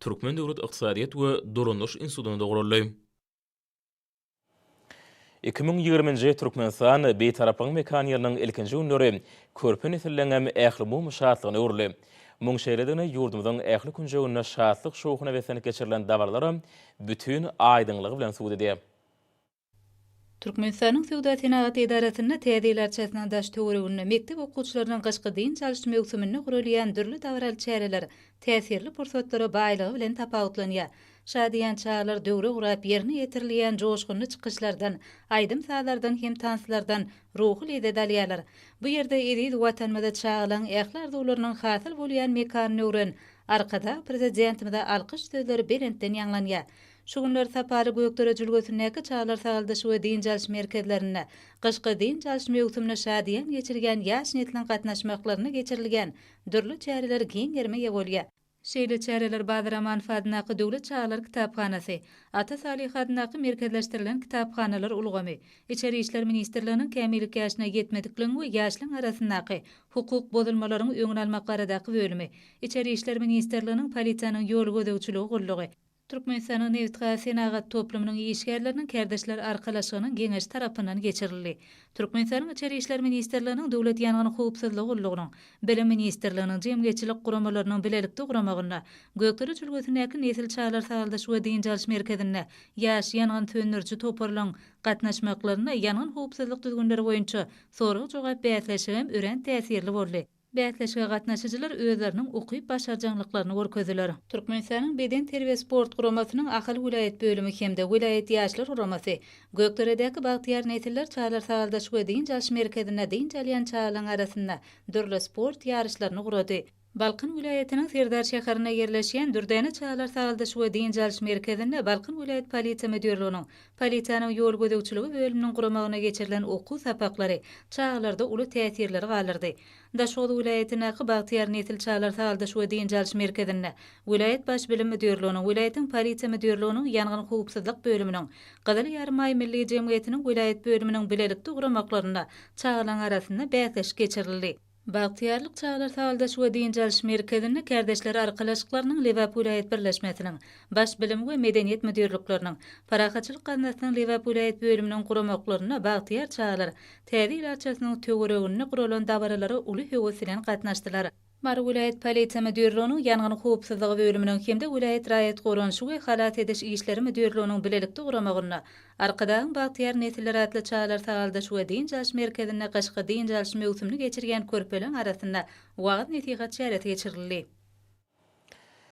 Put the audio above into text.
Türkmen döwlet ykdysadyýet we dolandyryş institutynda guraldy. 2020-nji Türkmenistan Bitaraplygyň mekan ýylynyň ilkinji günleri körpe nesilleňem ählumumy şatlygyna öwrüldi. Muň şeýledigini ýurdumyzyň ähli künjeginde şatlyk-şowhuna beslenip geçirilen dabaralaram bütin aýdyňlygy bilen subut edýär. Türkmenistanyň Söwda-senagat edarasynda Täze ýyl arçasynyň daş-töwereginde mekdep okuwçylarynyň gyşky dynç alyş möwsüminde guralýan dürli dabaraly çäreler täsirli pursatlara baýlygy bilen tapawutlanýar. Şadyýan çagalar döwre gurap ýerine ýetirilýän joşgunly çykyşlardan, aýdym-sazlardan hem tanslardan ruhy lezzet alýarlar. Bu ýerde eziz Watanymyzy çagalaň ähli arzuwlarynyň hasyl bolýan mekanyna öwren Arkadag Prezidentimize alkyş sözleri belentden ýaňlanýar. Şu günler Sapaly Gökdere jülgesindäki çagalar sagaldyş we dynç alyş merkezlerinde gyşky dynç alyş möwsümini şadyýan geçirýän ýaş nesliň gatnaşmaklarynda geçirilýän dürli çäreler giň gerime eýe bolýar. Şeýle çäreler Bazar Amanow adyndaky Döwlet çagalar kitaphanasy, Ata Salyh adyndaky Merkezleşdirilen kitaphanalar ulgamy, Içeri işler ministrliginiň Kämillik ýaşyna ýetmedikligiň we ýaşlaryň arasyndaky hukuk bozulmalaryň öňüni almak baradaky bölümi, Içeri işler ministrliginiň Polisiýanyň ýol gözegçiligi gullugy, Türkmenistanyň nebitgaz senagat toplumynyň işgärleriniň kärdeşler arkalaşygynyň Geňeşi tarapyndan geçirildi. Türkmenistanyň Içeri işler ministrliginiň Döwlet ýangyn howpsuzlygy gullugynyň, Bilim ministrliginiň, jemgyýetçilik guramalarynyň bilelikde guramagynda Gökdere jülgesindäki Nesil çagalar sagaldyş we dynç alyş merkezinde ýaş ýangyn söndüriji toparlaryň gatnaşmaklarynda ýangyn howpsuzlyk düzgünleri boýunça sorag-jogap bäsleşigi hem örän täsirli boldy. Bäsleşige gatnaşyjylar özleriniň ukyp-başarjaňlyklaryny görkezdiler. Türkmenistanyň Bedenterbiýe-sport guramasynyň Ahal welaýat bölümi hem-de welaýat Ýaşlar guramasy Gökderedäki Bagtyýar nesiller çagalar sagaldyş we dynç alyş merkezinde dynç alýan çagalaryň arasynda dürli sport ýaryşlaryny gurady. Balkan welaýatynyň Serdar şäherinde ýerleşýän Dürdäne çagalar sagaldyş we dynç alyş merkezinde Balkan welaýat polisiýa müdirliginiň Polisiýanyň ýol gözegçiligi bölüminiň guramagynda geçirilen okuw sapaklary çagalarda uly täsirleri galdyrdy. Daşoguz welaýatyndaky Bagtyýar nesil çagalar sagaldyş we dynç alyş merkezinde welaýat Baş bilim müdirliginiň, welaýatyň Polisiýa müdirliginiň ýangyn howpsuzlyk bölüminiň, Gyzyl Ýarymaý milli jemgyýetiniň welaýat bölüminiň bilelikde guramaklarynda çagalaryň arasynda bäsleşik geçirildi. Bagtyýarlyk çagalar sagaldyş we dynç alyş merkezinde Kärdeşler arkalaşyklarynyň Lebap welaýat birleşmesiniň, Baş bilim we medeniýet müdirlikleriniň, Parahatçylyk gaznasynyň Lebap welaýat bölüminiň guramaklarynda bagtyýar çagalar Täze ýyl arçasynyň töwereginde guralan dabaralara uly höwes bilen gatnaşdylar. Mary welaýat polisiýa müdirliginiň ýangyn howpsuzlygy bölüminiň hem-de welaýat raýat goranyşy we halas ediş işleri müdirliginiň bilelikde guramagynda Arkadagyň bagtyýar nesilleri atly çagalar sagaldyş we dynç alyş merkezinde gyşky dynç alyş möwsümini geçirýän körpeleriň arasynda wagyz-nesihat çäresi geçirildi.